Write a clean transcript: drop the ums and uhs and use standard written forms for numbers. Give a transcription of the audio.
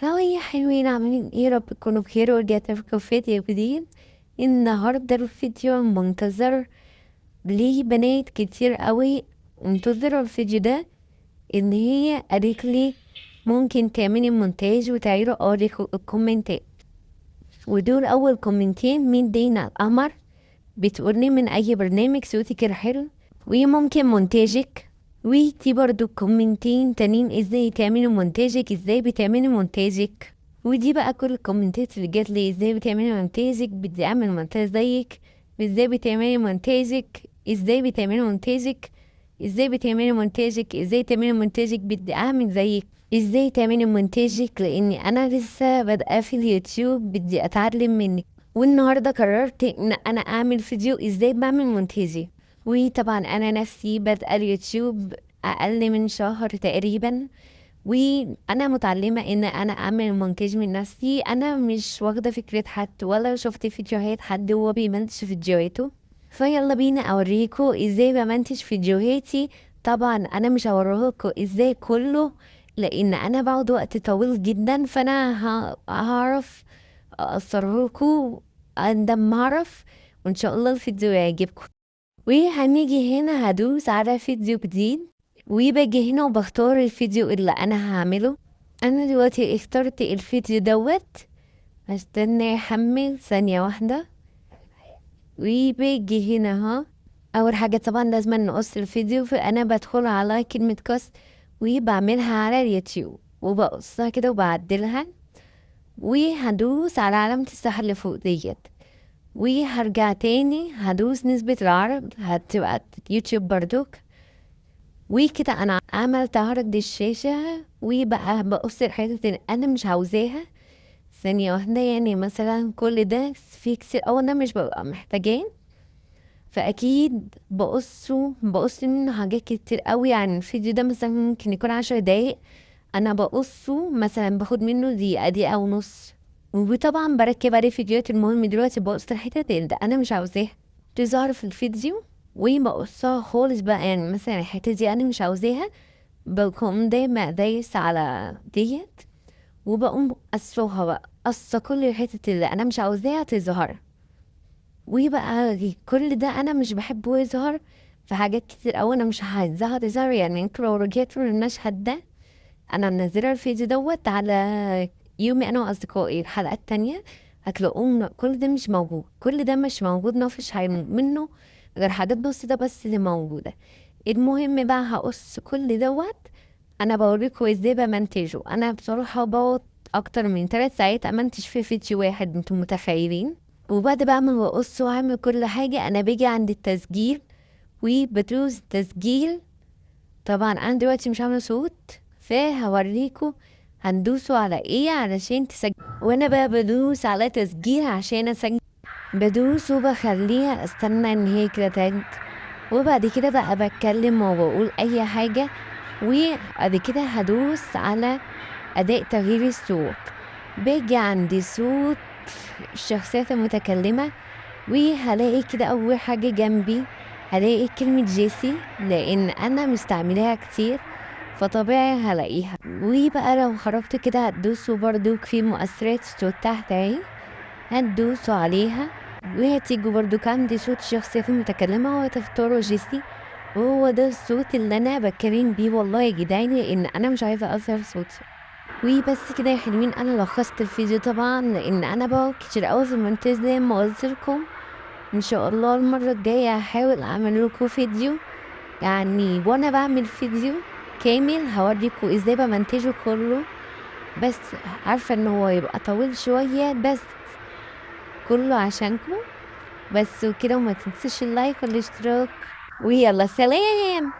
هاي حلوين، عاملين ايه؟ رب تكونوا بخير. ورجعت لكم فيديو جديد. النهارده الفيديو منتظر ليه بنات كتير قوي انتظروا الفيديو ده، ان هي قالت لي ممكن تعملي مونتاج وتعيروا اوريك الكومنتات. ودول اول كومنتين من دينا القمر، بتقولي من اي برنامج صوتك الحلو وممكن مونتاجك. ودي برضو كومنتين تانيين، ازاي تعملي مونتاجك، ازاي بتعملي مونتاجك. ودي بقى كل الكومنتات اللي جات لي، ازاي بتعملي مونتاجك، بدي اعمل مونتاج زيك، ازاي بتعملي مونتاجك، ازاي بتعملي مونتاجك، ازاي بتعملي مونتاجك، ازاي تعملي مونتاجك، بدي اعمل زيك، ازاي تعملي مونتاجك، لاني انا لسه بادئه في اليوتيوب بدي اتعلم منك. والنهارده قررت ان انا اعمل فيديو ازاي بعمل مونتاجي. وطبعا انا نفسي بادئه اليوتيوب اقل من شهر تقريبا، وانا متعلمه ان انا اعمل مونتاج من نفسي. انا مش واخده فكره حد ولا شفت فيديوهات حد وهو بيمنتج فيديوهاته. فيلا بينا اوريكم ازاي بمنتج فيديوهاتي. طبعا انا مش هوريهولكوا ازاي كله لان انا بقعد وقت طويل جدا، فانا هعرف اقصرهولكوا عندما اعرف، وان شاء الله الفيديو يعجبكم. وهنيجي هنا هدوس على فيديو جديد، وباجي هنا وبختار الفيديو اللي انا هعمله. انا دلوقتي اخترت الفيديو دوت، هستنى يحمل ثانية واحدة. وباجي هنا اول حاجة طبعا لازم نقص الفيديو، فانا بدخل على كلمة قص وبعملها على اليوتيوب وبقصها كده وبعدلها، وهدوس على علامة الصح اللي فوق ديت، وهرجع تاني هدوس نسبة العرض هتبقى يوتيوب بردوك. وكده انا عملت عرض الشاشة، وبقى بقص الحتة اللي انا مش عاوزاها. ثانية واحدة، مثلا كل ده في كتير اوي انا مش ببقى محتاجاه، فاكيد بقص منه حاجات كتير قوي. الفيديو ده مثلا ممكن يكون 10 دقايق، انا بقصه مثلا باخد منه دقيقة، دقيقة ونص، وطبعا بركب عليه فيديوهات. المهم دلوقتي بقص الحتت اللي انا مش عاوزاها تظهر في الفيديو وبقصها خالص بقى. مثلا الحتة دي انا مش عاوزاها، بقوم دايما دايس على ديت وبقوم قصوها بقى، قصة كل الحتت اللي انا مش عاوزاها تظهر. وبقى كل ده انا مش بحبه يظهر في حاجات كتير اوي انا مش عايزاها تظهر. انتوا لو رجعتوا للمشهد ده، انا منزله الفيديو دوت على يومي انا واصدقائي الحلقه التانية، هتلاقوه كل ده مش موجود، كل ده مش موجود، ما فيش حاجه منه غير حاجات بسيطه بس اللي موجوده. المهم بقى هقص كل دوت، انا بوريكم ازاي بمنتجه. انا بصراحه بقعد اكتر من 3 ساعات امنتج في فيديو واحد، انتم متخيلين؟ وبعد بقى ما بقص واعمل كل حاجه، انا باجي عند التسجيل وبدوس تسجيل. طبعا انا دلوقتي مش عامله صوت، فهوريكم هندوسوا على ايه علشان تسجل. وانا بقى بدوس على تسجيل عشان اسجل، بدوس وبخليها استنى ان هي كده تاج، وبعد كده بقى بتكلم وبقول اي حاجه. وبعد كده هدوس على اداء تغيير الصوت، باجي عند صوت الشخصيات المتكلمه، وهلاقي كده اول حاجه جنبي هلاقي كلمه جيسي، لان انا مستعملاها كتير فطبيعي هلاقيها. وبقى لو خرجت كده هتدوسوا برضو في مؤثرات الصوت تحت اهي، هتدوسوا عليها وهتيجوا برضو عند صوت الشخصيات المتكلمة وهتختاروا جيسي، وهو ده الصوت اللي انا بتكلم بيه والله يا جدعان، لان انا مش عايزة اظهر صوتي. وبس كده يا حلوين، انا لخصت الفيديو طبعا لان انا بقعد كتير قوي في المونتاج زي ما قلت لكم. ان شاء الله المرة الجاية هحاول اعمل لكم فيديو، وانا بعمل فيديو كامل هوريكم ازاي بمنتجه كله، بس عارفة ان هو يبقى طويل شوية بس كله عشانكم بس وكده. وما تنسوش اللايك والاشتراك، ويلا سلام.